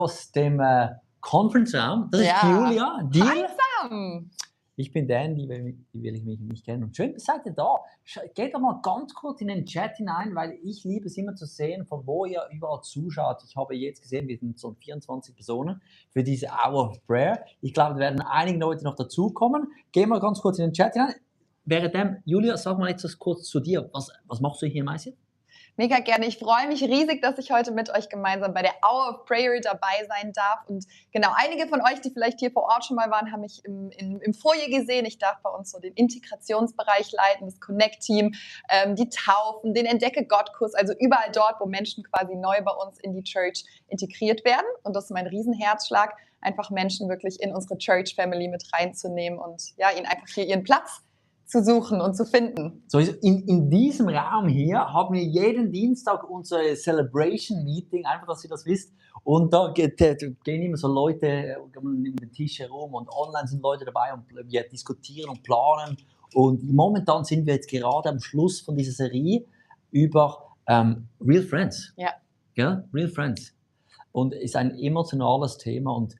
aus dem Conference-Raum. Das ist Julia. Hi Sam! Ich bin Dan, die will ich mich nicht kennen. Und schön, seid ihr da. Geht doch mal ganz kurz in den Chat hinein, weil ich liebe es immer zu sehen, von wo ihr überall zuschaut. Ich habe jetzt gesehen, wir sind so 24 Personen für diese Hour of Prayer. Ich glaube, da werden einige Leute noch dazukommen. Geh mal ganz kurz in den Chat hinein. Währenddem, Julia, sag mal jetzt kurz zu dir. Was machst du hier meistens? Mega gerne. Ich freue mich riesig, dass ich heute mit euch gemeinsam bei der Hour of Prayer dabei sein darf. Und genau, einige von euch, die vielleicht hier vor Ort schon mal waren, haben mich im Foyer gesehen. Ich darf bei uns so den Integrationsbereich leiten, das Connect-Team, die Taufen, den Entdecke-Gott-Kurs, also überall dort, wo Menschen quasi neu bei uns in die Church integriert werden. Und das ist mein Riesenherzschlag, einfach Menschen wirklich in unsere Church-Family mit reinzunehmen und ja, ihnen einfach hier ihren Platz zu suchen und zu finden. So, in diesem Raum hier haben wir jeden Dienstag unser Celebration Meeting, einfach, dass ihr das wisst. Und da gehen immer so Leute um den Tisch herum und online sind Leute dabei und wir diskutieren und planen. Und momentan sind wir jetzt gerade am Schluss von dieser Serie über Real Friends. Ja. Ja, Real Friends. Und ist ein emotionales Thema. Und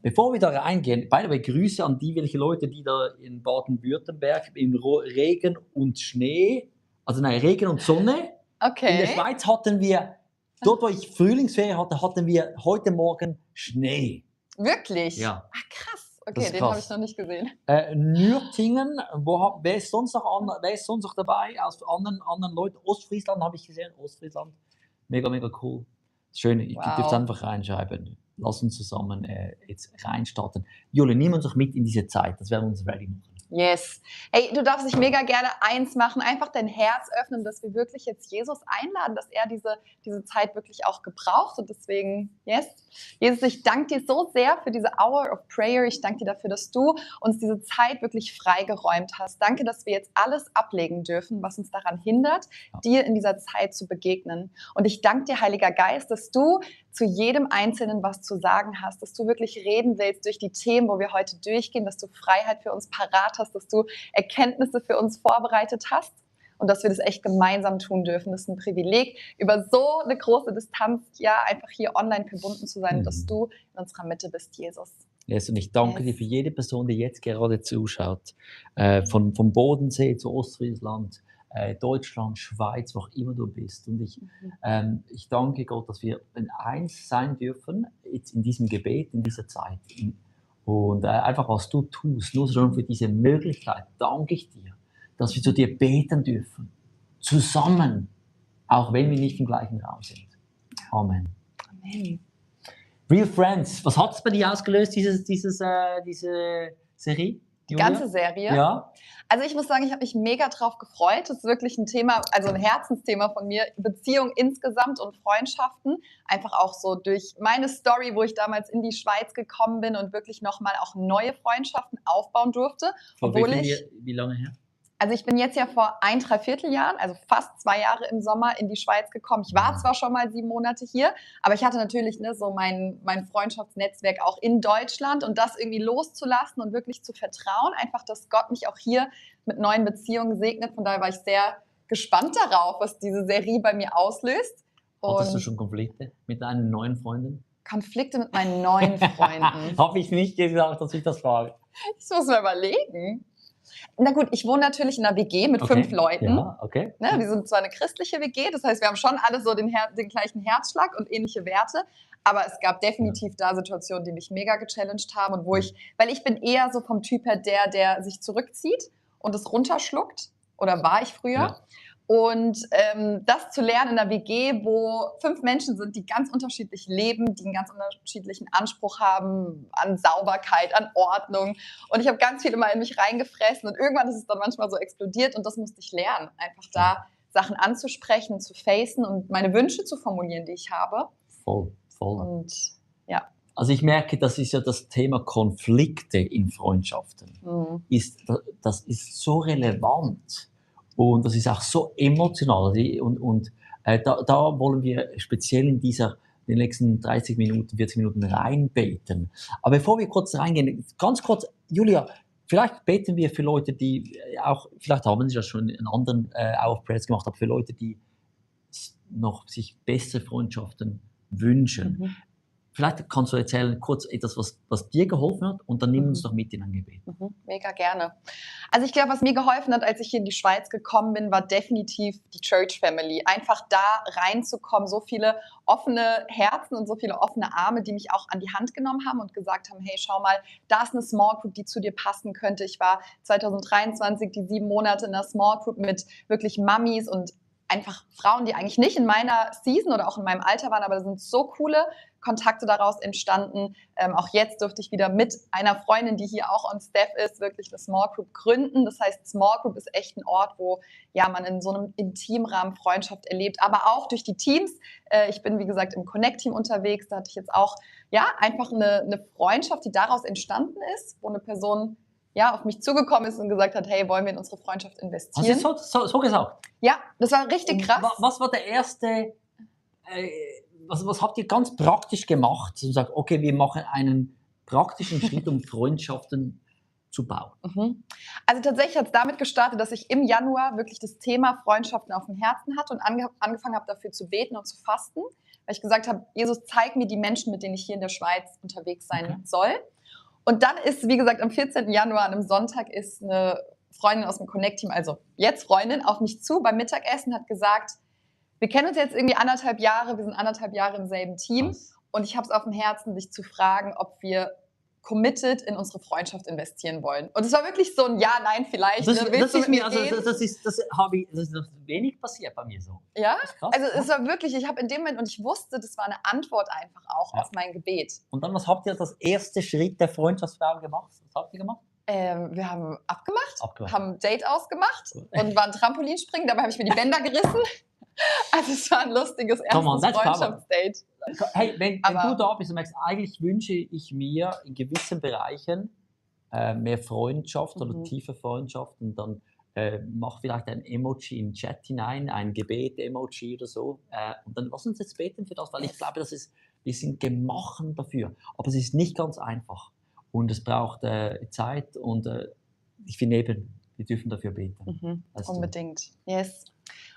bevor wir da reingehen, by the way, Grüße an die welche Leute, die da in Baden-Württemberg in Regen und Schnee, also nein, Regen und Sonne. Okay. In der Schweiz hatten wir, dort wo ich Frühlingsferien hatte, hatten wir heute Morgen Schnee. Wirklich? Ja. Ach krass. Okay, den habe ich noch nicht gesehen. Nürtingen, wer ist sonst noch dabei? Aus anderen Leuten? Ostfriesland habe ich gesehen. Ostfriesland. Mega, mega cool. Schön, ich dürfte einfach reinschreiben. Lass uns zusammen jetzt reinstarten. Jule, nimm uns doch mit in diese Zeit, das werden wir uns ready machen. Yes. Hey, du darfst dich mega gerne eins machen, einfach dein Herz öffnen, dass wir wirklich jetzt Jesus einladen, dass er diese Zeit wirklich auch gebraucht. Und deswegen, yes. Jesus, ich danke dir so sehr für diese Hour of Prayer. Ich danke dir dafür, dass du uns diese Zeit wirklich freigeräumt hast. Danke, dass wir jetzt alles ablegen dürfen, was uns daran hindert, dir in dieser Zeit zu begegnen. Und ich danke dir, Heiliger Geist, dass du zu jedem Einzelnen was zu sagen hast, dass du wirklich reden willst durch die Themen, wo wir heute durchgehen, dass du Freiheit für uns parat hast, dass du Erkenntnisse für uns vorbereitet hast und dass wir das echt gemeinsam tun dürfen. Das ist ein Privileg, über so eine große Distanz ja einfach hier online verbunden zu sein und dass du in unserer Mitte bist, Jesus. Yes, und ich danke dir für jede Person, die jetzt gerade zuschaut, vom Bodensee zu Ostfriesland, Deutschland, Schweiz, wo auch immer du bist. Und ich danke Gott, dass wir eins sein dürfen, jetzt in diesem Gebet, in dieser Zeit. Und einfach, was du tust, nur schon für diese Möglichkeit, danke ich dir, dass wir zu dir beten dürfen. Zusammen, auch wenn wir nicht im gleichen Raum sind. Amen. Amen. Real Friends, was hat es bei dir ausgelöst, diese Serie? Die ganze Serie? Ja. Also ich muss sagen, ich habe mich mega drauf gefreut. Das ist wirklich ein Thema, also ein Herzensthema von mir. Beziehung insgesamt und Freundschaften. Einfach auch so durch meine Story, wo ich damals in die Schweiz gekommen bin und wirklich nochmal auch neue Freundschaften aufbauen durfte. Wie lange her? Also ich bin jetzt ja vor 1,75 Jahren, also fast 2 Jahre im Sommer in die Schweiz gekommen. Ich war zwar schon mal 7 Monate hier, aber ich hatte natürlich so mein Freundschaftsnetzwerk auch in Deutschland und das irgendwie loszulassen und wirklich zu vertrauen, einfach, dass Gott mich auch hier mit neuen Beziehungen segnet. Von daher war ich sehr gespannt darauf, was diese Serie bei mir auslöst. Hattest du schon Konflikte mit deinen neuen Freunden? Konflikte mit meinen neuen Freunden? Habe ich nicht gesagt, dass ich das frage. Ich muss mir überlegen. Na gut, ich wohne natürlich in einer WG mit 5 Leuten. Ja, okay. Ne, wir sind zwar eine christliche WG, das heißt, wir haben schon alle so den gleichen Herzschlag und ähnliche Werte, aber es gab definitiv da Situationen, die mich mega gechallenged haben und weil ich bin eher so vom Typ her der sich zurückzieht und es runterschluckt, oder war ich früher. Ja. Und das zu lernen in einer WG, wo 5 Menschen sind, die ganz unterschiedlich leben, die einen ganz unterschiedlichen Anspruch haben an Sauberkeit, an Ordnung. Und ich habe ganz viel immer in mich reingefressen und irgendwann ist es dann manchmal so explodiert und das musste ich lernen, einfach da Sachen anzusprechen, zu facen und meine Wünsche zu formulieren, die ich habe. Voll. Und ja. Also ich merke, das ist ja das Thema Konflikte in Freundschaften. Das ist so relevant. Und das ist auch so emotional. Und da wollen wir speziell in den nächsten 30 Minuten, 40 Minuten reinbeten. Aber bevor wir kurz reingehen, ganz kurz, Julia, vielleicht beten wir für Leute, die auch, vielleicht haben sie ja schon in anderen Hour of Prayers gemacht, aber für Leute, die noch sich bessere Freundschaften wünschen. vielleicht kannst du erzählen kurz etwas, was dir geholfen hat und dann nimm uns doch mit in ein Gebet. Mega gerne. Also ich glaube, was mir geholfen hat, als ich hier in die Schweiz gekommen bin, war definitiv die Church Family. Einfach da reinzukommen, so viele offene Herzen und so viele offene Arme, die mich auch an die Hand genommen haben und gesagt haben, hey, schau mal, da ist eine Small Group, die zu dir passen könnte. Ich war 2023 die 7 Monate in einer Small Group mit wirklich Mummies und einfach Frauen, die eigentlich nicht in meiner Season oder auch in meinem Alter waren, aber da sind so coole Kontakte daraus entstanden. Auch jetzt durfte ich wieder mit einer Freundin, die hier auch on staff ist, wirklich eine Small Group gründen. Das heißt, Small Group ist echt ein Ort, wo ja, man in so einem intimen Rahmen Freundschaft erlebt, aber auch durch die Teams. Ich bin, wie gesagt, im Connect-Team unterwegs. Da hatte ich jetzt auch ja, einfach eine Freundschaft, die daraus entstanden ist, wo eine Person ja, auf mich zugekommen ist und gesagt hat, hey, wollen wir in unsere Freundschaft investieren? Hast du so gesagt? Ja, das war richtig krass. Was war der erste, was habt ihr ganz praktisch gemacht? Und sagt, okay, wir machen einen praktischen Schritt, um Freundschaften zu bauen. Also tatsächlich hat es damit gestartet, dass ich im Januar wirklich das Thema Freundschaften auf dem Herzen hatte und angefangen habe, dafür zu beten und zu fasten, weil ich gesagt habe, Jesus, zeig mir die Menschen, mit denen ich hier in der Schweiz unterwegs sein soll. Und dann ist, wie gesagt, am 14. Januar, an einem Sonntag, ist eine Freundin aus dem Connect-Team, also jetzt Freundin, auf mich zu beim Mittagessen, hat gesagt, wir kennen uns jetzt irgendwie 1,5 Jahre, wir sind 1,5 Jahre im selben Team. Was? Und ich habe es auf dem Herzen, dich zu fragen, ob wir committed in unsere Freundschaft investieren wollen. Und es war wirklich so ein Ja, Nein, vielleicht. Das ist wenig passiert bei mir so. Ja, Krass, also es war wirklich, ich habe in dem Moment, und ich wusste, das war eine Antwort einfach auch auf mein Gebet. Und dann, was habt ihr das erste Schritt der Freundschaftsfrau gemacht? Was habt ihr gemacht? Wir haben abgemacht, haben ein Date ausgemacht und waren Trampolinspringen, dabei habe ich mir die Bänder gerissen. Also es war ein lustiges erstes Freundschaftsdate. Hey, wenn du da bist und merkst, eigentlich wünsche ich mir in gewissen Bereichen mehr Freundschaft oder tiefe Freundschaften, dann mach vielleicht ein Emoji im Chat hinein, ein Gebet-Emoji oder so. Und dann lass uns jetzt beten für das, weil ich glaube, wir sind gemacht dafür. Aber es ist nicht ganz einfach. Und es braucht Zeit und ich finde eben, wir dürfen dafür beten. Unbedingt. Yes.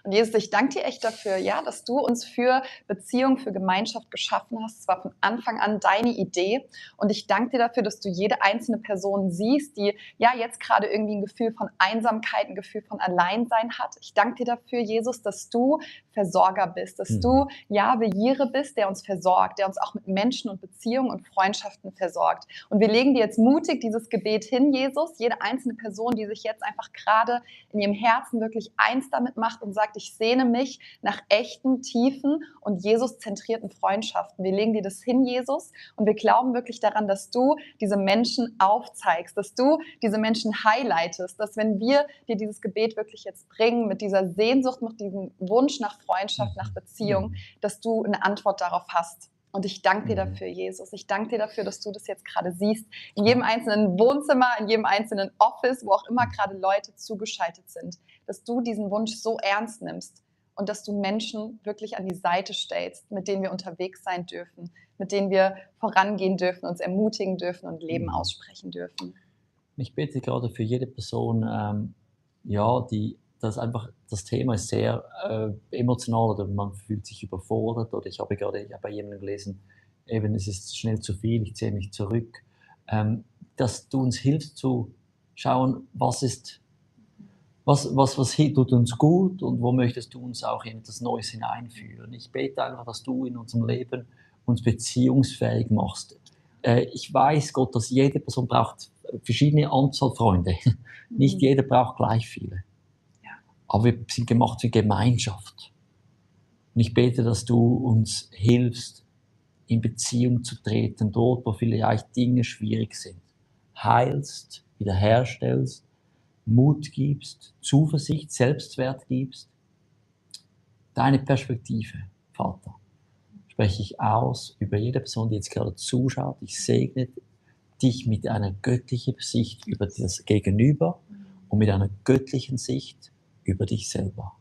Und Jesus, ich danke dir echt dafür, ja, dass du uns für Beziehung, für Gemeinschaft geschaffen hast. Es war von Anfang an deine Idee. Und ich danke dir dafür, dass du jede einzelne Person siehst, die ja jetzt gerade irgendwie ein Gefühl von Einsamkeit, ein Gefühl von Alleinsein hat. Ich danke dir dafür, Jesus, dass du Versorger bist, dass du Jahwe Jireh bist, der uns versorgt, der uns auch mit Menschen und Beziehungen und Freundschaften versorgt. Und wir legen dir jetzt mutig dieses Gebet hin, Jesus, jede einzelne Person, die sich jetzt einfach gerade in ihrem Herzen wirklich eins damit macht und sagt, ich sehne mich nach echten, tiefen und Jesus-zentrierten Freundschaften. Wir legen dir das hin, Jesus, und wir glauben wirklich daran, dass du diese Menschen aufzeigst, dass du diese Menschen highlightest, dass wenn wir dir dieses Gebet wirklich jetzt bringen, mit dieser Sehnsucht, mit diesem Wunsch nach Freundschaft, nach Beziehung, dass du eine Antwort darauf hast. Und ich danke dir dafür, Jesus. Ich danke dir dafür, dass du das jetzt gerade siehst. In jedem einzelnen Wohnzimmer, in jedem einzelnen Office, wo auch immer gerade Leute zugeschaltet sind. Dass du diesen Wunsch so ernst nimmst und dass du Menschen wirklich an die Seite stellst, mit denen wir unterwegs sein dürfen, mit denen wir vorangehen dürfen, uns ermutigen dürfen und Leben aussprechen dürfen. Ich bete gerade für jede Person, das einfach, das Thema ist sehr emotional oder man fühlt sich überfordert oder ich habe bei jemandem gelesen, eben es ist schnell zu viel, ich ziehe mich zurück, dass du uns hilfst zu schauen, was tut uns gut und wo möchtest du uns auch in etwas Neues hineinführen. Ich bete einfach, dass du in unserem Leben uns beziehungsfähig machst. Ich weiß, Gott, dass jede Person braucht verschiedene Anzahl Freunde. Nicht jeder braucht gleich viele. Aber wir sind gemacht für Gemeinschaft. Und ich bete, dass du uns hilfst, in Beziehung zu treten, dort, wo vielleicht Dinge schwierig sind. Heilst, wiederherstellst, Mut gibst, Zuversicht, Selbstwert gibst. Deine Perspektive, Vater, spreche ich aus über jede Person, die jetzt gerade zuschaut. Ich segne dich mit einer göttlichen Sicht über das Gegenüber und mit einer göttlichen Sicht über dich selber.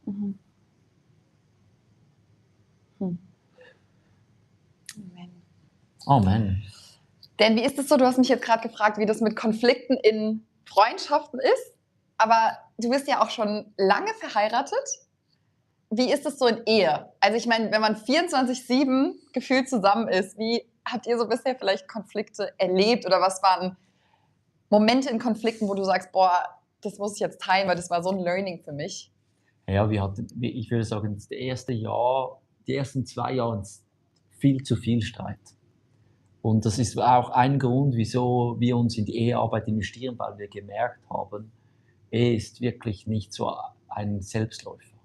Amen. Denn wie ist es so, du hast mich jetzt gerade gefragt, wie das mit Konflikten in Freundschaften ist, aber du bist ja auch schon lange verheiratet. Wie ist es so in Ehe? Also ich meine, wenn man 24/7 gefühlt zusammen ist, wie habt ihr so bisher vielleicht Konflikte erlebt oder was waren Momente in Konflikten, wo du sagst, boah, das muss ich jetzt teilen, weil das war so ein Learning für mich? Ja, ich würde sagen, das erste Jahr, die ersten 2 Jahre viel zu viel Streit. Und das ist auch ein Grund, wieso wir uns in die Ehearbeit investieren, weil wir gemerkt haben, Ehe ist wirklich nicht so ein Selbstläufer.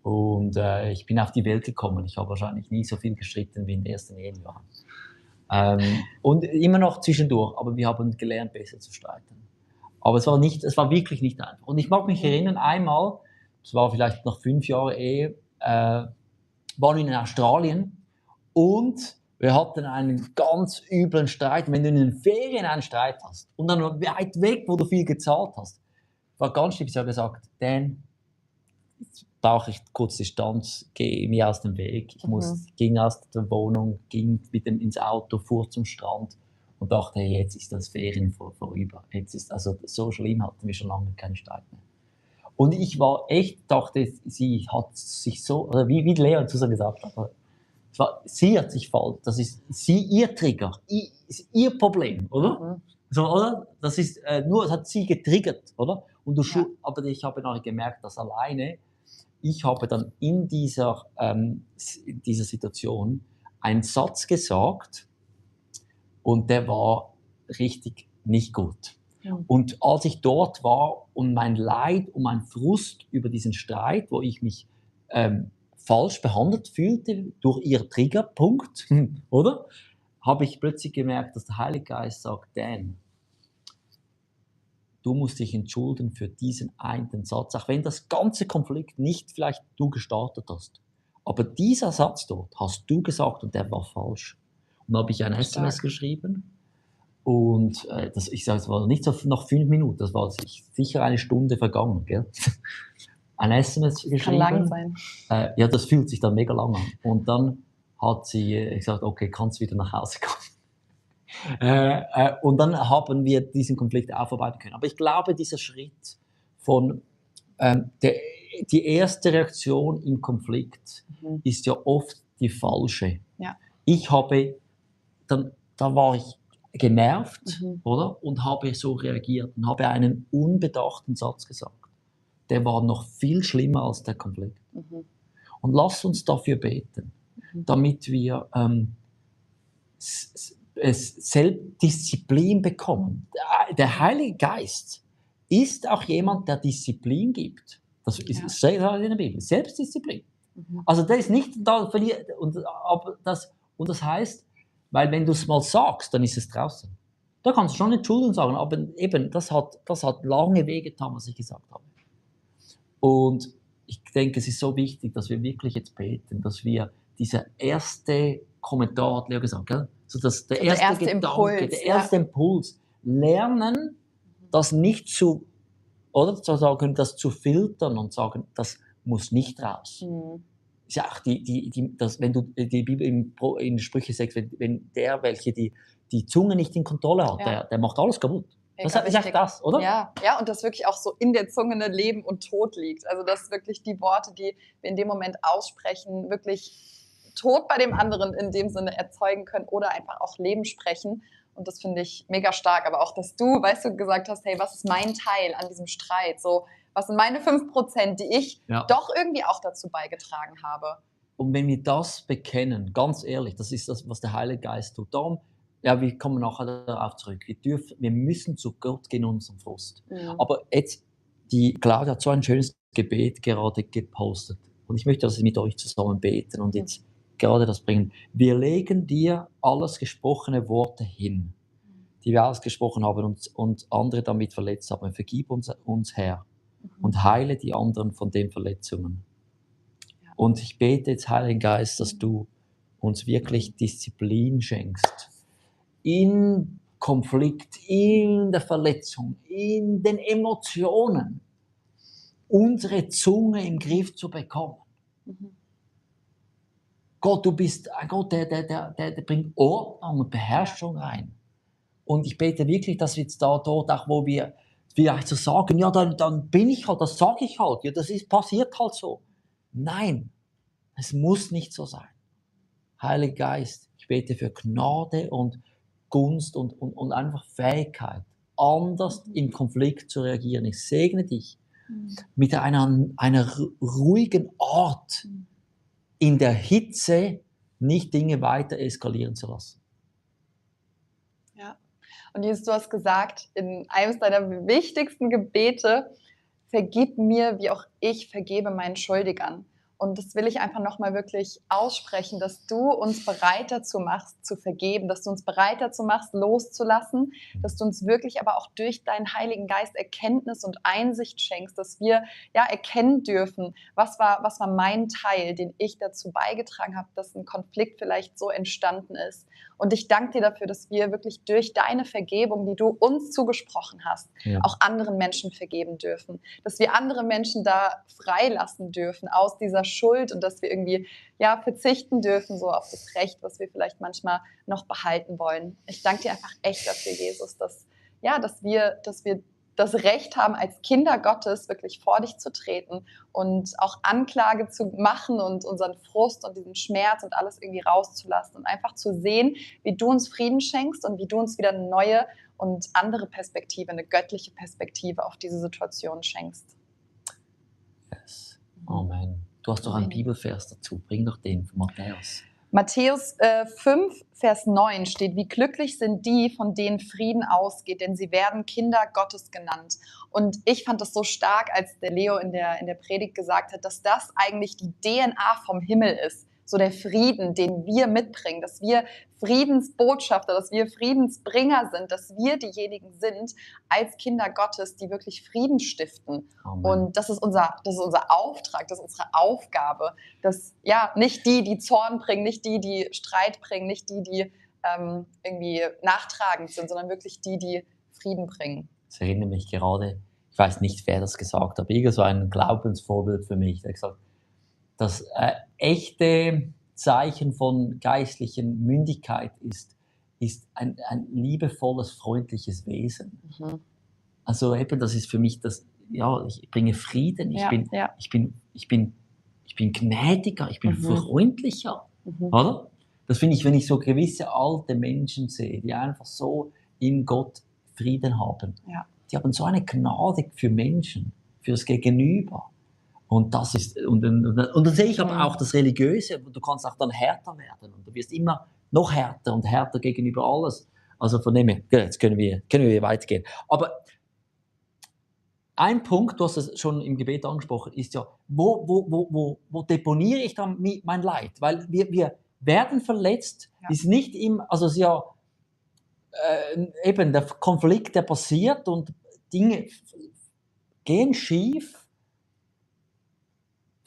Und ich bin auf die Welt gekommen. Ich habe wahrscheinlich nie so viel gestritten wie in den ersten Ehejahren. Und immer noch zwischendurch, aber wir haben gelernt, besser zu streiten. Aber es war wirklich nicht einfach. Und ich mag mich erinnern, einmal, es war vielleicht nach 5 Jahren Ehe, waren wir in Australien und wir hatten einen ganz üblen Streit. Wenn du in den Ferien einen Streit hast und dann weit weg, wo du viel gezahlt hast, war ganz schlimm. Ich habe gesagt, Dan, jetzt brauche ich kurz Distanz, gehe mir aus dem Weg. Ging aus der Wohnung, ging wieder ins Auto, fuhr zum Strand und dachte, hey, jetzt ist das Ferien vorüber. Also so schlimm hatten wir schon lange keinen Streit mehr. Und ich war echt, dachte, sie hat sich so, oder wie Lea zu so gesagt hat, sie hat sich falsch, das ist ihr Trigger, ihr Problem, oder? So, oder? Das ist das hat sie getriggert, oder? Und aber ich habe nachher gemerkt, dass alleine ich habe dann in dieser Situation einen Satz gesagt und der war richtig nicht gut. Ja. Und als ich dort war und mein Leid und mein Frust über diesen Streit, wo ich mich falsch behandelt fühlte durch ihr Triggerpunkt, oder? Habe ich plötzlich gemerkt, dass der Heilige Geist sagt, Dan, du musst dich entschuldigen für diesen einen Satz, auch wenn das ganze Konflikt nicht vielleicht du gestartet hast. Aber dieser Satz dort hast du gesagt und der war falsch. Und dann habe ich ein SMS geschrieben und ich sage, es war nicht so nach 5 Minuten, das war sicher eine Stunde vergangen. Gell? Ein SMS geschrieben. Kann lang sein. Ja, das fühlt sich dann mega lang an. Und dann hat sie gesagt, okay, kannst wieder nach Hause kommen. Und dann haben wir diesen Konflikt aufarbeiten können. Aber ich glaube, dieser Schritt von die erste Reaktion im Konflikt ist ja oft die falsche. Ja. Da war ich genervt, oder? Und habe so reagiert und habe einen unbedachten Satz gesagt. Der war noch viel schlimmer als der Konflikt. Und lass uns dafür beten, damit wir Selbstdisziplin bekommen. Der Heilige Geist ist auch jemand, der Disziplin gibt. Das ist in der Bibel. Selbstdisziplin. Also der ist nicht da verliert. Und das heißt, weil wenn du es mal sagst, dann ist es draußen. Da kannst du schon Entschuldigung sagen, aber eben, das hat lange wehgetan, was ich gesagt habe. Und ich denke, es ist so wichtig, dass wir wirklich jetzt beten, dass wir dieser erste Kommentar, hat Leo gesagt, gell? So der erste Gedanke, Impuls, der erste Impuls, lernen, das nicht zu sagen, das zu filtern und sagen, das muss nicht raus. Ist ja auch wenn du die Bibel in Sprüche 6, wenn der, welche die Zunge nicht in Kontrolle hat, der macht alles kaputt. Das ist echt das, oder? Ja, und das wirklich auch so in der Zunge Leben und Tod liegt. Also dass wirklich die Worte, die wir in dem Moment aussprechen, wirklich Tod bei dem anderen in dem Sinne erzeugen können oder einfach auch Leben sprechen. Und das finde ich mega stark. Aber auch, dass du gesagt hast, hey, was ist mein Teil an diesem Streit? So, was sind meine 5%, die ich doch irgendwie auch dazu beigetragen habe? Und wenn wir das bekennen, ganz ehrlich, das ist das, was der Heilige Geist tut. Darum, wir kommen nachher darauf zurück. Wir müssen zu Gott gehen in unserem Frust. Aber jetzt, die Claudia hat so ein schönes Gebet gerade gepostet. Und ich möchte, dass Sie mit euch zusammen beten und jetzt gerade das bringen. Wir legen dir alles gesprochene Worte hin, die wir ausgesprochen haben und andere damit verletzt haben. Vergib uns Herr, und heile die anderen von den Verletzungen. Und ich bete jetzt, Heiliger Geist, dass du uns wirklich Disziplin schenkst. In Konflikt, in der Verletzung, in den Emotionen, unsere Zunge im Griff zu bekommen. Gott, du bist ein Gott, der bringt Ordnung und Beherrschung rein. Und ich bete wirklich, dass wir jetzt dort auch, wo wir vielleicht so sagen, ja, dann bin ich halt, das sage ich halt, ja, passiert halt so. Nein, es muss nicht so sein. Heiliger Geist, ich Ich bete für Gnade und Gunst und einfach Fähigkeit, anders im Konflikt zu reagieren. Ich segne dich mit einer ruhigen Art, in der Hitze nicht Dinge weiter eskalieren zu lassen. Ja. Und Jesus, du hast gesagt, in einem deiner wichtigsten Gebete, vergib mir, wie auch ich vergebe meinen Schuldigern. Und das will ich einfach nochmal wirklich aussprechen, dass du uns bereit dazu machst, zu vergeben, dass du uns bereit dazu machst, loszulassen, dass du uns wirklich aber auch durch deinen Heiligen Geist Erkenntnis und Einsicht schenkst, dass wir ja erkennen dürfen, was war mein Teil, den ich dazu beigetragen habe, dass ein Konflikt vielleicht so entstanden ist. Und ich danke dir dafür, dass wir wirklich durch deine Vergebung, die du uns zugesprochen hast, auch anderen Menschen vergeben dürfen. Dass wir andere Menschen da freilassen dürfen aus dieser Schuld und dass wir irgendwie verzichten dürfen so auf das Recht, was wir vielleicht manchmal noch behalten wollen. Ich danke dir einfach echt dafür, Jesus, dass wir das Recht haben, als Kinder Gottes wirklich vor dich zu treten und auch Anklage zu machen und unseren Frust und diesen Schmerz und alles irgendwie rauszulassen und einfach zu sehen, wie du uns Frieden schenkst und wie du uns wieder eine neue und andere Perspektive, eine göttliche Perspektive auf diese Situation schenkst. Yes. Amen. Du hast doch einen Bibelvers dazu. Bring doch den von Matthäus. Matthäus 5, Vers 9 steht, wie glücklich sind die, von denen Frieden ausgeht, denn sie werden Kinder Gottes genannt. Und ich fand das so stark, als der Leo in der Predigt gesagt hat, dass das eigentlich die DNA vom Himmel ist. So der Frieden, den wir mitbringen, dass wir Friedensbotschafter, dass wir Friedensbringer sind, dass wir diejenigen sind als Kinder Gottes, die wirklich Frieden stiften. Amen. Und das ist unser Auftrag, das ist unsere Aufgabe, dass nicht die Zorn bringen, nicht die Streit bringen, nicht die irgendwie nachtragend sind, sondern wirklich die Frieden bringen. Das erinnert mich gerade, ich weiß nicht, wer das gesagt hat, aber so ein Glaubensvorbild für mich, der gesagt, das echte Zeichen von geistlichen Mündigkeit ist ein liebevolles, freundliches Wesen. Mhm. Also eben, das ist für mich das, ich bringe Frieden, ich bin gnädiger, ich bin freundlicher, oder? Das finde ich, wenn ich so gewisse alte Menschen sehe, die einfach so in Gott Frieden haben. Ja. Die haben so eine Gnade für Menschen, fürs Gegenüber. Und das ist, und dann sehe ich aber auch das Religiöse, du kannst auch dann härter werden und du wirst immer noch härter und härter gegenüber alles. Also von dem her, jetzt können wir weitergehen. Aber ein Punkt, du hast es schon im Gebet angesprochen, ist ja, wo deponiere ich dann mein Leid? Weil wir werden verletzt, ist nicht immer, also es ist ja eben der Konflikt, der passiert und Dinge gehen schief.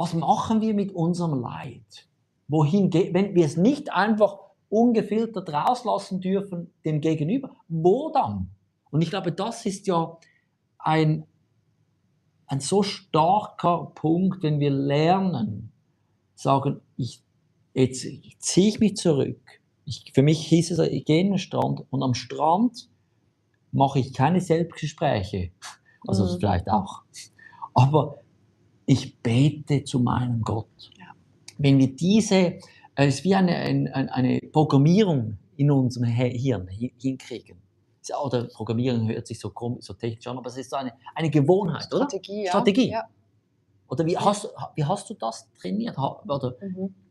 Was machen wir mit unserem Leid? Wohin geht, wenn wir es nicht einfach ungefiltert rauslassen dürfen dem Gegenüber? Wo dann? Und ich glaube, das ist ja ein so starker Punkt, wenn wir lernen, sagen, jetzt ziehe ich mich zurück. Für mich hieß es, ich gehe in den Strand und am Strand mache ich keine Selbstgespräche. Also das vielleicht auch. Aber ich bete zu meinem Gott. Ja. Wenn wir es ist wie eine Programmierung in unserem Hirn hinkriegen. Oder Programmierung hört sich so technisch an, aber es ist so eine Gewohnheit, Strategie, oder? Strategie. Ja. Oder wie hast du das trainiert? Oder?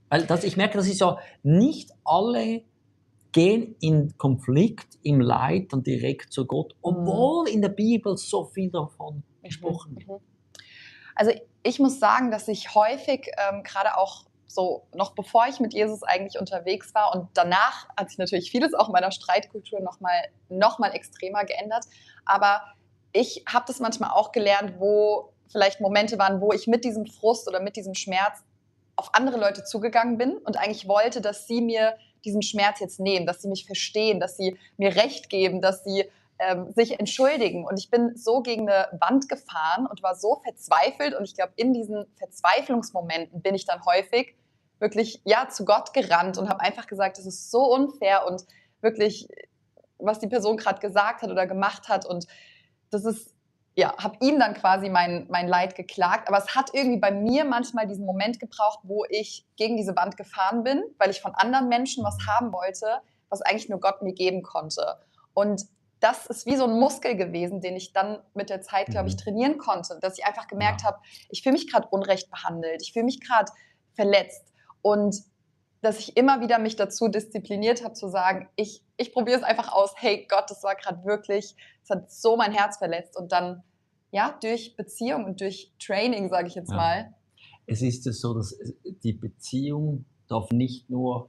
Weil ich merke, das ist ja, nicht alle gehen in Konflikt, im Leid dann direkt zu Gott, obwohl in der Bibel so viel davon gesprochen wird. Also ich muss sagen, dass ich häufig, gerade auch so noch bevor ich mit Jesus eigentlich unterwegs war und danach hat sich natürlich vieles auch in meiner Streitkultur noch mal extremer geändert, aber ich habe das manchmal auch gelernt, wo vielleicht Momente waren, wo ich mit diesem Frust oder mit diesem Schmerz auf andere Leute zugegangen bin und eigentlich wollte, dass sie mir diesen Schmerz jetzt nehmen, dass sie mich verstehen, dass sie mir Recht geben, dass sie sich entschuldigen. Und ich bin so gegen eine Wand gefahren und war so verzweifelt. Und ich glaube, in diesen Verzweiflungsmomenten bin ich dann häufig wirklich zu Gott gerannt und habe einfach gesagt, das ist so unfair und wirklich, was die Person gerade gesagt hat oder gemacht hat. Und das ist ja, habe ihm dann quasi mein Leid geklagt. Aber es hat irgendwie bei mir manchmal diesen Moment gebraucht, wo ich gegen diese Wand gefahren bin, weil ich von anderen Menschen was haben wollte, was eigentlich nur Gott mir geben konnte. Und das ist wie so ein Muskel gewesen, den ich dann mit der Zeit, glaube ich, trainieren konnte. Dass ich einfach gemerkt habe, ich fühle mich gerade unrecht behandelt, ich fühle mich gerade verletzt. Und dass ich immer wieder mich dazu diszipliniert habe, zu sagen, ich probiere es einfach aus. Hey Gott, das war gerade wirklich, es hat so mein Herz verletzt. Und dann, ja, durch Beziehung und durch Training, sage ich jetzt mal. Es ist ja so, dass die Beziehung darf nicht nur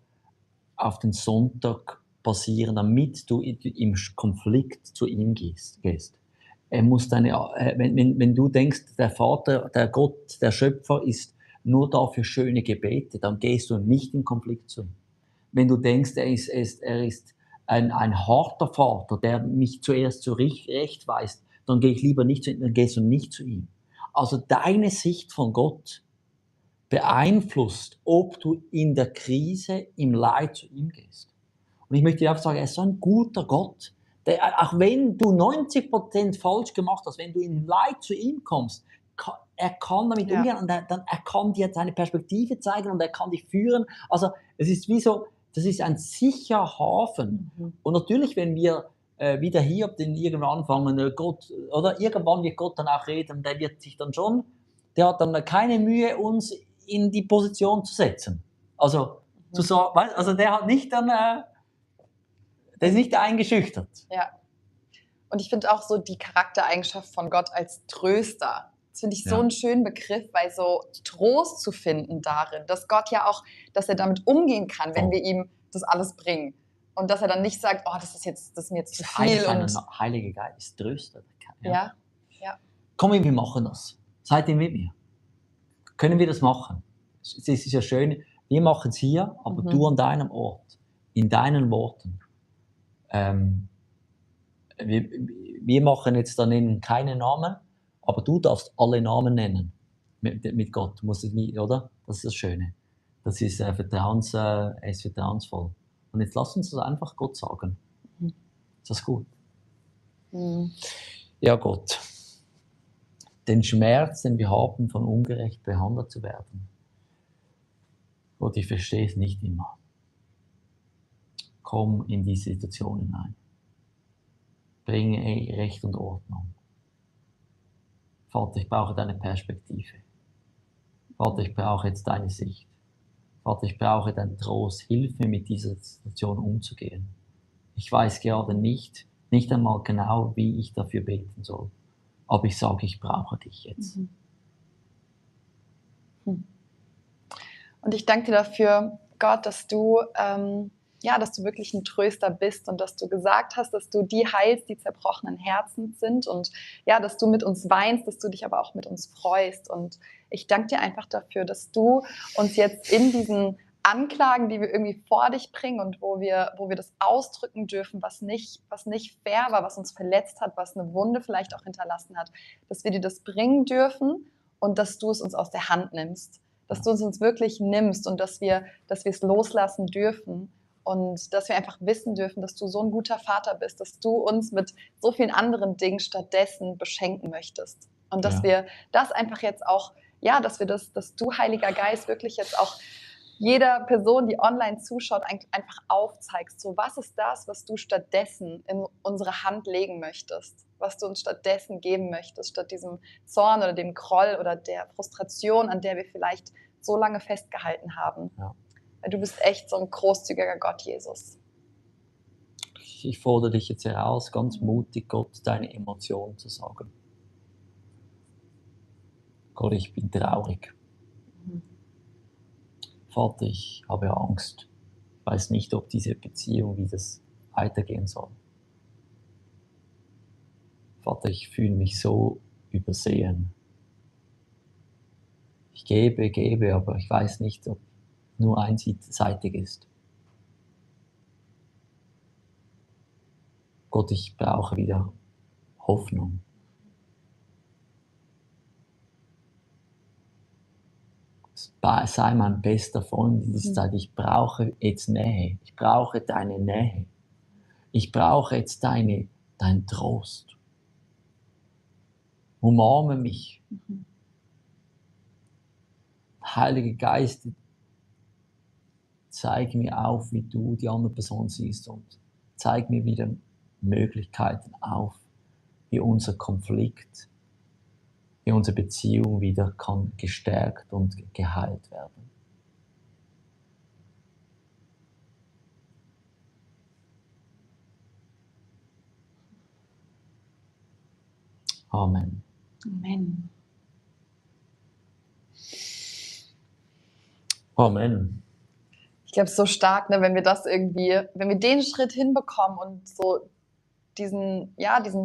auf den Sonntag passieren, damit du im Konflikt zu ihm gehst. Er muss wenn du denkst, der Vater, der Gott, der Schöpfer ist nur da für schöne Gebete, dann gehst du nicht in Konflikt zu ihm. Wenn du denkst, er ist ein harter Vater, der mich zuerst zurechtweist, dann gehe ich lieber nicht zu ihm, dann gehst du nicht zu ihm. Also deine Sicht von Gott beeinflusst, ob du in der Krise, im Leid zu ihm gehst. Und ich möchte dir einfach sagen, er ist so ein guter Gott, der, auch wenn du 90% falsch gemacht hast, wenn du in Leid zu ihm kommst, er kann damit umgehen und er kann dir seine Perspektive zeigen und er kann dich führen. Also es ist wie so, das ist ein sicherer Hafen. Und natürlich, wenn wir wieder hier irgendwann anfangen, Gott, oder irgendwann wird Gott dann auch reden, der hat dann keine Mühe, uns in die Position zu setzen. Also, also der hat nicht dann, der ist nicht eingeschüchtert. Ja. Und ich finde auch so die Charaktereigenschaft von Gott als Tröster. Das finde ich so einen schönen Begriff, weil so Trost zu finden darin, dass Gott ja auch, dass er damit umgehen kann, wenn wir ihm das alles bringen. Und dass er dann nicht sagt, oh, das ist mir jetzt zu viel. Und Heilige Geist ist Tröster. Ja. Komm, wir machen das. Seid ihr mit mir? Können wir das machen? Es ist ja schön, wir machen es hier, aber du an deinem Ort, in deinen Worten. Wir machen jetzt dann keinen Namen, aber du darfst alle Namen nennen mit Gott. Du musst es nicht, oder? Das ist das Schöne. Das ist vertrauensvoll. Und jetzt lass uns das einfach Gott sagen. Ist das gut? Ja, Gott. Den Schmerz, den wir haben, von ungerecht behandelt zu werden. Gott, ich verstehe es nicht immer. Komm in die Situation hinein. Bringe Recht und Ordnung. Vater, ich brauche deine Perspektive. Vater, ich brauche jetzt deine Sicht. Vater, ich brauche deinen Trost. Hilf mir, mit dieser Situation umzugehen. Ich weiß gerade nicht einmal genau, wie ich dafür beten soll. Aber ich sage, ich brauche dich jetzt. Und ich danke dir dafür, Gott, dass du wirklich ein Tröster bist und dass du gesagt hast, dass du die heilst, die zerbrochenen Herzen sind und ja, dass du mit uns weinst, dass du dich aber auch mit uns freust. Und ich danke dir einfach dafür, dass du uns jetzt in diesen Anklagen, die wir irgendwie vor dich bringen und wo wir das ausdrücken dürfen, was nicht fair war, was uns verletzt hat, was eine Wunde vielleicht auch hinterlassen hat, dass wir dir das bringen dürfen und dass du es uns aus der Hand nimmst, dass du es uns wirklich nimmst und dass wir es loslassen dürfen und dass wir einfach wissen dürfen, dass du so ein guter Vater bist, dass du uns mit so vielen anderen Dingen stattdessen beschenken möchtest und dass wir das einfach jetzt auch, dass du, Heiliger Geist, wirklich jetzt auch jeder Person, die online zuschaut, einfach aufzeigst, so was ist das, was du stattdessen in unsere Hand legen möchtest, was du uns stattdessen geben möchtest, statt diesem Zorn oder dem Groll oder der Frustration, an der wir vielleicht so lange festgehalten haben. Ja. Weil du bist echt so ein großzügiger Gott, Jesus. Ich fordere dich jetzt heraus, ganz mutig Gott deine Emotionen zu sagen. Gott, ich bin traurig. Vater, ich habe Angst. Ich weiß nicht, ob diese Beziehung, wie das weitergehen soll. Vater, ich fühle mich so übersehen. Ich gebe, aber ich weiß nicht, ob nur einseitig ist. Gott, ich brauche wieder Hoffnung. Sei mein bester Freund in dieser Zeit. Ich brauche jetzt Nähe. Ich brauche deine Nähe. Ich brauche jetzt deinen Trost. Umarme mich. Mhm. Heiliger Geist, zeig mir auf, wie du die andere Person siehst und zeig mir wieder Möglichkeiten auf, wie unser Konflikt, wie unsere Beziehung wieder kann gestärkt und geheilt werden. Amen. Amen. Amen. Ich glaube, es ist so stark, ne, wenn wir das irgendwie, wenn wir den Schritt hinbekommen und so diesen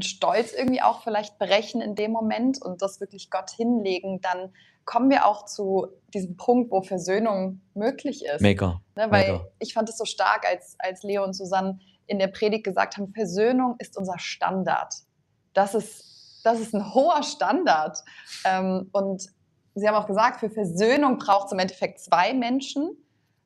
Stolz irgendwie auch vielleicht brechen in dem Moment und das wirklich Gott hinlegen, dann kommen wir auch zu diesem Punkt, wo Versöhnung möglich ist. Mega. Ne, weil ich fand es so stark, als Leo und Susanne in der Predigt gesagt haben, Versöhnung ist unser Standard. Das ist ein hoher Standard. Und sie haben auch gesagt, für Versöhnung braucht es im Endeffekt 2 Menschen.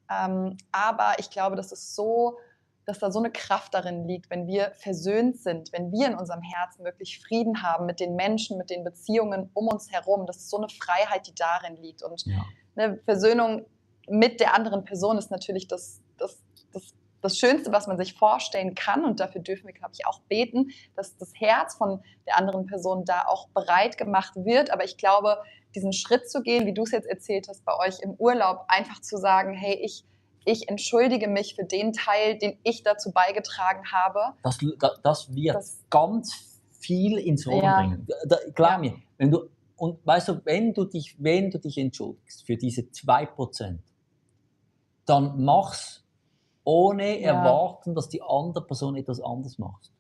Aber ich glaube, dass da so eine Kraft darin liegt, wenn wir versöhnt sind, wenn wir in unserem Herzen wirklich Frieden haben mit den Menschen, mit den Beziehungen um uns herum. Das ist so eine Freiheit, die darin liegt. Und eine Versöhnung mit der anderen Person ist natürlich das Schönste, was man sich vorstellen kann. Und dafür dürfen wir, glaube ich, auch beten, dass das Herz von der anderen Person da auch bereit gemacht wird. Aber ich glaube, diesen Schritt zu gehen, wie du es jetzt erzählt hast, bei euch im Urlaub, einfach zu sagen, hey, ich entschuldige mich für den Teil, den ich dazu beigetragen habe. Das wird ganz viel ins Rollen bringen. Glaub mir, wenn du dich entschuldigst für diese 2%, dann mach's ohne erwarten, dass die andere Person etwas anderes macht.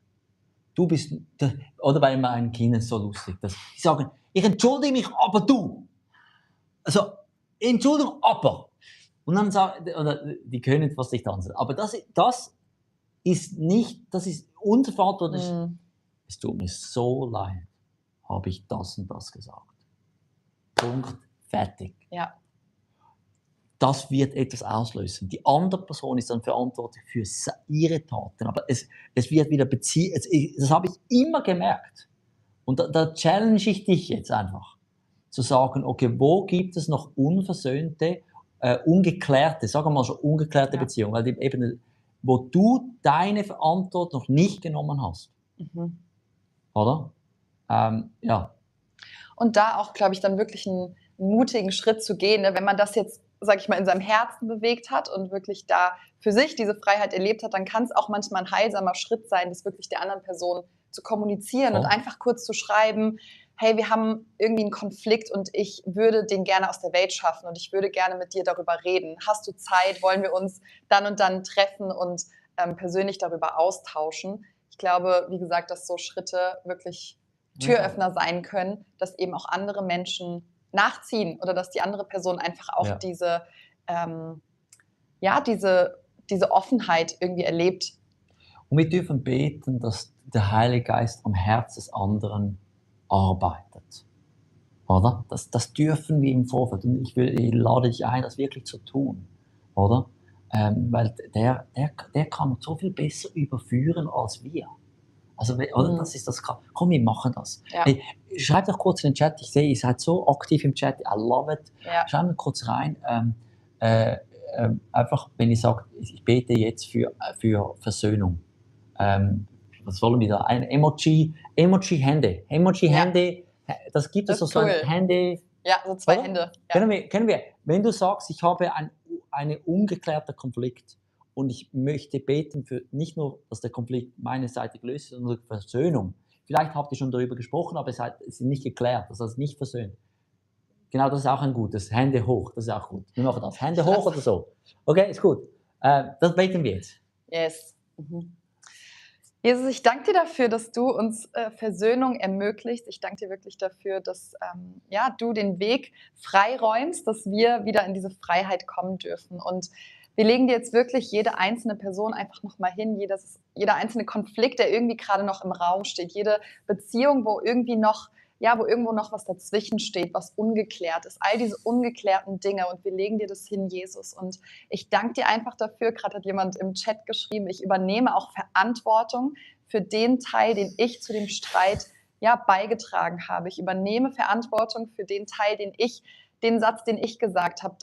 Oder bei meinen Kindern so lustig, dass die sagen, ich entschuldige mich, aber du. Also, Entschuldigung, aber. Und dann sagen, oder die können fast nicht tanzen. Aber das ist unverantwortlich. Es tut mir so leid, habe ich das und das gesagt. Punkt, fertig. Ja. Das wird etwas auslösen. Die andere Person ist dann verantwortlich für ihre Taten. Aber es wird wieder das habe ich immer gemerkt. Und da challenge ich dich jetzt einfach. Zu sagen, okay, wo gibt es noch unversöhnte, ungeklärte, sagen wir mal schon ungeklärte Beziehungen, weil eben, wo du deine Verantwortung noch nicht genommen hast. Oder? Ja. Und da auch, glaube ich, dann wirklich einen mutigen Schritt zu gehen, ne? Wenn man das jetzt, sag ich mal, in seinem Herzen bewegt hat und wirklich da für sich diese Freiheit erlebt hat, dann kann es auch manchmal ein heilsamer Schritt sein, das wirklich der anderen Person zu kommunizieren und einfach kurz zu schreiben, hey, wir haben irgendwie einen Konflikt und ich würde den gerne aus der Welt schaffen und ich würde gerne mit dir darüber reden. Hast du Zeit? Wollen wir uns dann und dann treffen und persönlich darüber austauschen? Ich glaube, wie gesagt, dass so Schritte wirklich Türöffner sein können, dass eben auch andere Menschen nachziehen oder dass die andere Person einfach auch diese Offenheit irgendwie erlebt. Und wir dürfen beten, dass der Heilige Geist am Herz des anderen arbeitet. Oder? Das dürfen wir im Vorfeld. Und ich lade dich ein, das wirklich zu tun. Oder? Weil der kann so viel besser überführen als wir. Also, oder? Das ist das. Komm, wir machen das. Ja. Hey, schreibt doch kurz in den Chat. Ich sehe, ihr seid so aktiv im Chat. I love it. Ja. Schreibt mal kurz rein. Einfach, wenn ich sage, ich bete jetzt für Versöhnung. Was wollen wir da? Ein Emoji-Hände. Emoji-Hände. Das gibt es Das so ist cool. ein Hände. Ja, so 2 Oder? Hände. Ja. Können wir, wenn du sagst, ich habe einen ungeklärten Konflikt und ich möchte beten für nicht nur, dass der Konflikt meine Seite gelöst ist, sondern für Versöhnung. Vielleicht habt ihr schon darüber gesprochen, aber es ist nicht geklärt, das heißt nicht versöhnt. Genau, das ist auch ein gutes. Hände hoch, das ist auch gut. Wir machen das. Hände hoch oder so. Okay, ist gut. Das beten wir jetzt. Yes. Jesus, ich danke dir dafür, dass du uns Versöhnung ermöglicht. Ich danke dir wirklich dafür, dass du den Weg freiräumst, dass wir wieder in diese Freiheit kommen dürfen. Und wir legen dir jetzt wirklich jede einzelne Person einfach nochmal hin, jeder einzelne Konflikt, der irgendwie gerade noch im Raum steht, jede Beziehung, wo irgendwo noch was dazwischen steht, was ungeklärt ist, all diese ungeklärten Dinge, und wir legen dir das hin, Jesus. Und ich danke dir einfach dafür, gerade hat jemand im Chat geschrieben, ich übernehme auch Verantwortung für den Teil, den ich zu dem Streit ja, beigetragen habe. Ich übernehme Verantwortung für den Teil, den Satz, den ich gesagt habe,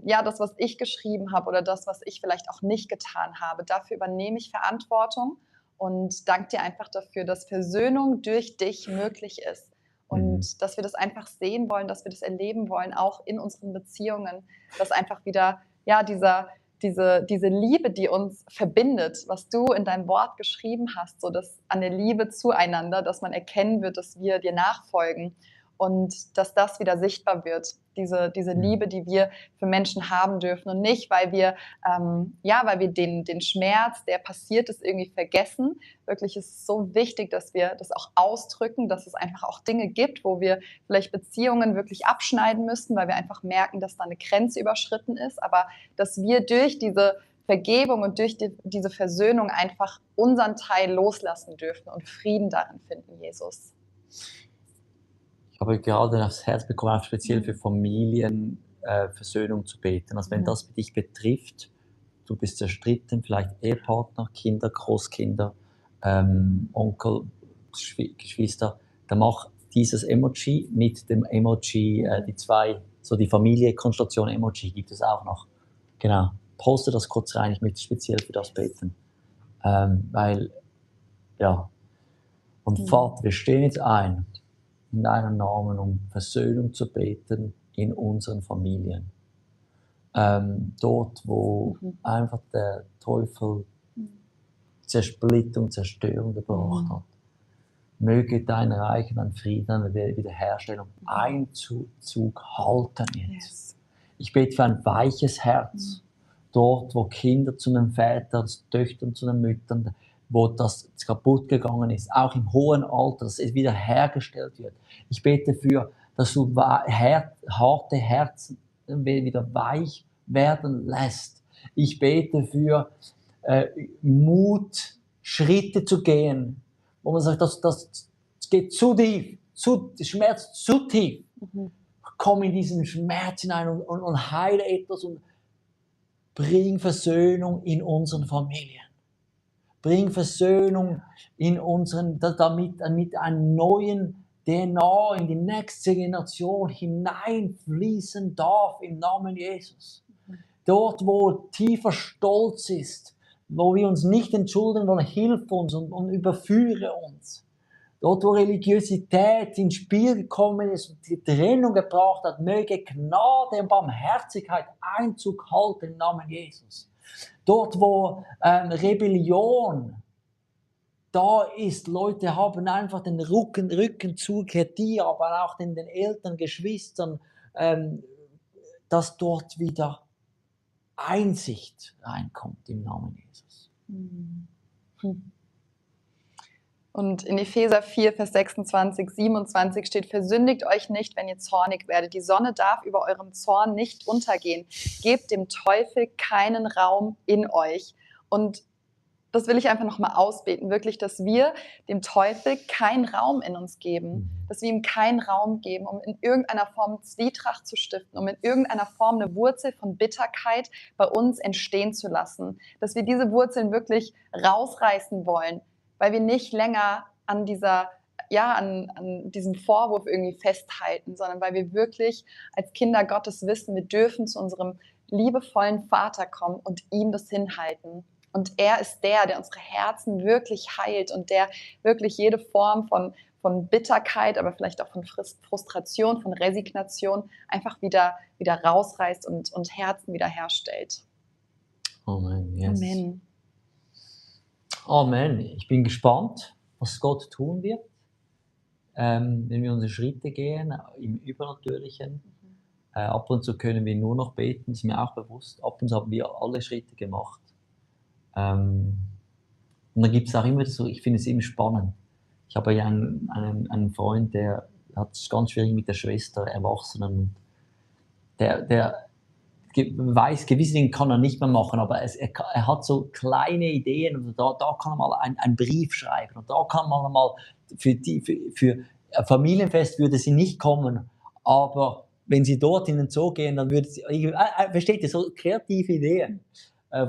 ja, das, was ich geschrieben habe oder das, was ich vielleicht auch nicht getan habe. Dafür übernehme ich Verantwortung und danke dir einfach dafür, dass Versöhnung durch dich möglich ist. Und dass wir das einfach sehen wollen, dass wir das erleben wollen, auch in unseren Beziehungen, dass einfach wieder, ja, diese Liebe, die uns verbindet, was du in deinem Wort geschrieben hast, so dass an der Liebe zueinander, dass man erkennen wird, dass wir dir nachfolgen und dass das wieder sichtbar wird, diese Liebe, die wir für Menschen haben dürfen und nicht, weil wir den Schmerz, der passiert ist, irgendwie vergessen. Wirklich ist es so wichtig, dass wir das auch ausdrücken, dass es einfach auch Dinge gibt, wo wir vielleicht Beziehungen wirklich abschneiden müssen, weil wir einfach merken, dass da eine Grenze überschritten ist, aber dass wir durch diese Vergebung und durch diese Versöhnung einfach unseren Teil loslassen dürfen und Frieden darin finden, Jesus. Ich habe gerade aufs Herz bekommen, auch speziell für Familien Versöhnung zu beten. Also wenn das dich betrifft, du bist zerstritten, vielleicht Ehepartner, Kinder, Großkinder, Onkel, Geschwister, dann mach dieses Emoji mit dem Emoji, die zwei, so die Familienkonstellation Emoji gibt es auch noch. Genau. Poste das kurz rein, ich möchte speziell für das beten. Weil, ja. Und Vater, wir stehen jetzt ein in deinem Namen, um Versöhnung zu beten in unseren Familien. Dort, wo einfach der Teufel Zersplittung, Zerstörung gebracht hat. Möge dein Reich und dein Frieden, deine Wiederherstellung Einzug halten jetzt. Yes. Ich bete für ein weiches Herz. Dort, wo Kinder zu den Vätern, Töchtern zu den Müttern, wo das kaputt gegangen ist, auch im hohen Alter, dass es wiederhergestellt wird. Ich bete dafür, dass du harte Herzen wieder weich werden lässt. Ich bete für Mut, Schritte zu gehen, wo man sagt, das geht zu tief, Schmerz zu tief. Komm in diesen Schmerz hinein und heile etwas und bring Versöhnung in unseren Familien. Bring Versöhnung in unseren, damit einen neuen DNA in die nächste Generation hineinfließen darf im Namen Jesus. Dort, wo tiefer Stolz ist, wo wir uns nicht entschuldigen wollen, hilf uns und überführe uns. Dort, wo Religiosität ins Spiel gekommen ist und die Trennung gebracht hat, möge Gnade und Barmherzigkeit Einzug halten im Namen Jesus. Dort, wo Rebellion da ist, Leute haben einfach den Rücken zugekehrt, dir, aber auch den Eltern, Geschwistern, dass dort wieder Einsicht reinkommt im Namen Jesus. Und in Epheser 4, Vers 26, 27 steht, versündigt euch nicht, wenn ihr zornig werdet. Die Sonne darf über eurem Zorn nicht untergehen. Gebt dem Teufel keinen Raum in euch. Und das will ich einfach nochmal ausbeten, wirklich, dass wir dem Teufel keinen Raum in uns geben, dass wir ihm keinen Raum geben, um in irgendeiner Form Zwietracht zu stiften, um in irgendeiner Form eine Wurzel von Bitterkeit bei uns entstehen zu lassen, dass wir diese Wurzeln wirklich rausreißen wollen, weil wir nicht länger an diesem Vorwurf irgendwie festhalten, sondern weil wir wirklich als Kinder Gottes wissen, wir dürfen zu unserem liebevollen Vater kommen und ihm das hinhalten. Und er ist der unsere Herzen wirklich heilt und der wirklich jede Form von Bitterkeit, aber vielleicht auch von Frustration, von Resignation einfach wieder rausreißt und Herzen wiederherstellt. Amen. Yes. Amen. Amen. Ich bin gespannt, was Gott tun wird, wenn wir unsere Schritte gehen im Übernatürlichen. Ab und zu können wir nur noch beten, ist mir auch bewusst. Ab und zu haben wir alle Schritte gemacht. Und dann gibt es auch immer so, ich finde es immer spannend. Ich habe ja einen Freund, der hat es ganz schwierig mit der Schwester, Erwachsenen. Der weiß, gewisse Dinge kann er nicht mehr machen, aber er hat so kleine Ideen. Und da kann er mal einen Brief schreiben. Und da kann man mal für Familienfest würde sie nicht kommen, aber wenn sie dort in den Zoo gehen, dann würde sie, versteht ihr, so kreative Ideen,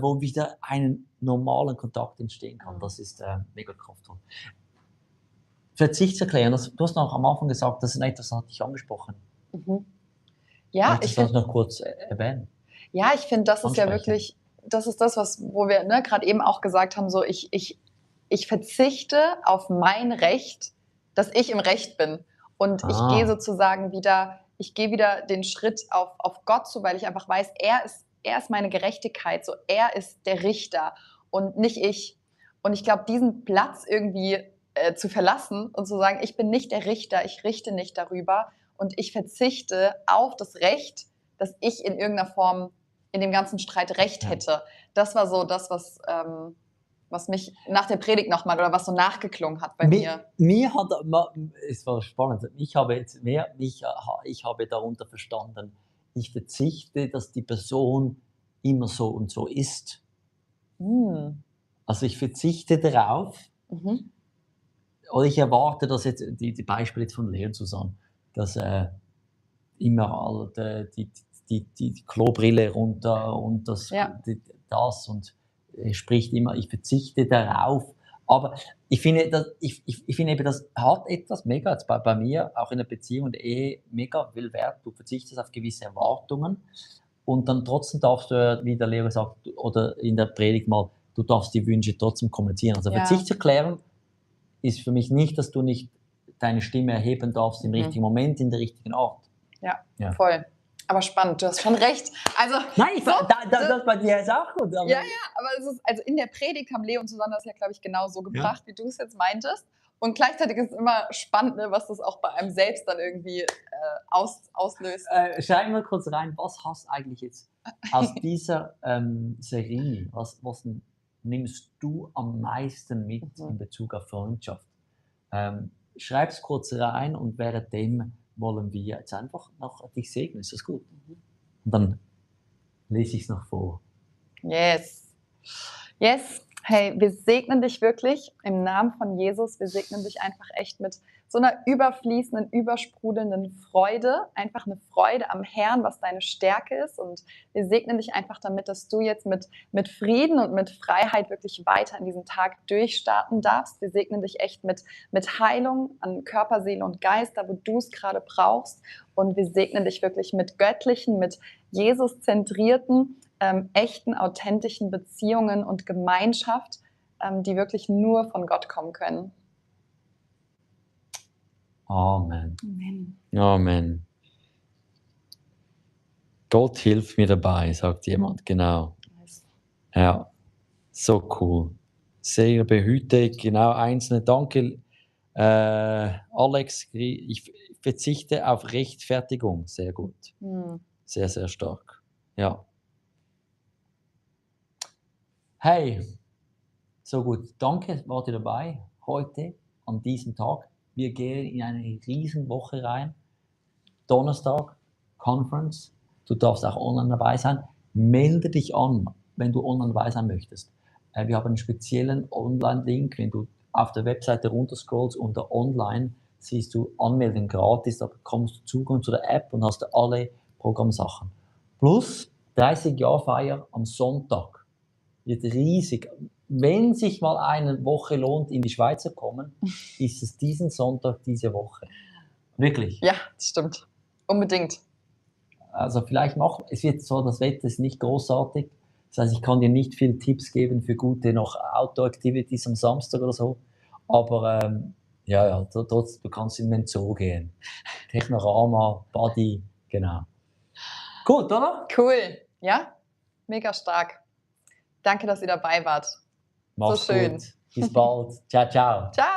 wo wieder einen normalen Kontakt entstehen kann. Das ist mega kraftvoll. Verzichtserklären, du hast noch am Anfang gesagt, das ist etwas, das hat dich angesprochen. Mhm. Ja, Möchtest ich du das finde, noch kurz erwähnen? ja, ich finde, das ist ja Ansprechen. wirklich, das ist das, wo wir gerade eben auch gesagt haben, so ich verzichte auf mein Recht, dass ich im Recht bin. Und ich gehe sozusagen wieder, den Schritt auf Gott zu, weil ich einfach weiß, er ist meine Gerechtigkeit, so er ist der Richter und nicht ich. Und ich glaube, diesen Platz irgendwie zu verlassen und zu sagen, ich bin nicht der Richter, ich richte nicht darüber und ich verzichte auf das Recht, dass ich in irgendeiner Form in dem ganzen Streit Recht hätte. Das war so das, was mich nach der Predigt nochmal oder was so nachgeklungen hat bei mir. Mir hat, es war spannend, ich habe darunter verstanden, ich verzichte, dass die Person immer so und so ist. Also ich verzichte darauf, oder ich erwarte, dass jetzt, die Beispiele jetzt von Leon zusammen, dass immer die Klobrille runter und das und spricht immer, ich verzichte darauf. Aber ich finde, das hat etwas mega, jetzt bei mir, auch in der Beziehung und Ehe, mega viel Wert. Du verzichtest auf gewisse Erwartungen und dann trotzdem darfst du, wie der Leo sagt, oder in der Predigt mal, du darfst die Wünsche trotzdem kommunizieren. Also Verzichtserklärung ist für mich nicht, dass du nicht deine Stimme erheben darfst im richtigen Moment, in der richtigen Art. Ja, voll. Aber spannend, du hast schon recht. Also, nein, das bei dir ist auch gut. Aber aber es ist, also in der Predigt haben Leo und Susanne das ja, glaube ich, genau so gebracht, wie du es jetzt meintest. Und gleichzeitig ist es immer spannend, ne, was das auch bei einem selbst dann irgendwie auslöst. Schreib mal kurz rein, was hast du eigentlich jetzt aus dieser Serie, was nimmst du am meisten mit in Bezug auf Freundschaft? Schreib es kurz rein und währenddem wollen wir jetzt einfach noch dich segnen. Ist das gut? Und dann lese ich es noch vor. Yes. Hey, wir segnen dich wirklich im Namen von Jesus. Wir segnen dich einfach echt mit so einer überfließenden, übersprudelnden Freude. Einfach eine Freude am Herrn, was deine Stärke ist. Und wir segnen dich einfach damit, dass du jetzt mit Frieden und mit Freiheit wirklich weiter in diesen Tag durchstarten darfst. Wir segnen dich echt mit Heilung an Körper, Seele und Geist, da wo du es gerade brauchst. Und wir segnen dich wirklich mit göttlichen, mit Jesus-zentrierten, echten, authentischen Beziehungen und Gemeinschaft, die wirklich nur von Gott kommen können. Amen. Amen. Gott hilft mir dabei, sagt jemand, genau. Ja, so cool. Sehr behüte, genau, Einzelne. Danke, Alex. Ich verzichte auf Rechtfertigung. Sehr gut. Sehr, sehr stark. Ja. Hey, so gut. Danke, wart ihr dabei heute an diesem Tag. Wir gehen in eine riesen Woche rein. Donnerstag, Conference. Du darfst auch online dabei sein. Melde dich an, wenn du online dabei sein möchtest. Wir haben einen speziellen Online-Link. Wenn du auf der Webseite runterscrollst unter Online, siehst du Anmelden gratis. Da bekommst du Zugang zu der App und hast alle Programmsachen. Plus 30-Jahr-Feier am Sonntag. Wird riesig. Wenn sich mal eine Woche lohnt, in die Schweiz zu kommen, ist es diesen Sonntag, diese Woche. Wirklich. Ja, das stimmt. Unbedingt. Also vielleicht es wird so, das Wetter ist nicht großartig. Das heißt, ich kann dir nicht viele Tipps geben für gute noch Outdoor-Activities am Samstag oder so. Aber trotzdem, du kannst in den Zoo gehen. Technorama, Buddy, genau. Gut, oder? Cool, ja? Mega stark. Danke, dass ihr dabei wart. Mach's so schön. Gut. Bis bald. Ciao, ciao. Ciao.